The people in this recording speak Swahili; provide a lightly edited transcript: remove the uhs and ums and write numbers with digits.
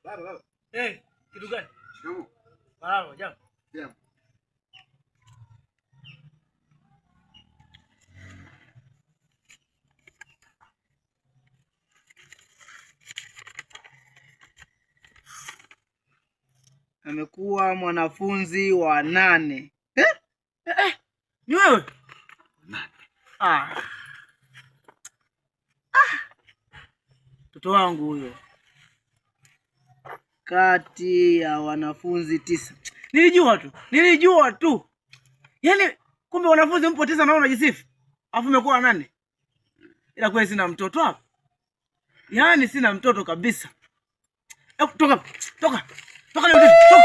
Baba, baba. Eh, kitu gani? Shikamoo. Marahaba, jambo. Jambo. Amekuwa mwanafunzi wa nane. Eh? Eh, eh. Ni wewe? Nane. Ah. Ah. Mtoto wangu huyo. Kati ya wanafunzi 9. Nilijua tu. Nilijua tu. Yaani kumbe wanafunzi mpo 9 na wewe unajisifu. Alafu umekuwa 8. Ila kweli sina mtoto hapa. Yaani sina mtoto kabisa. Toka, toka. Toka leo, toka.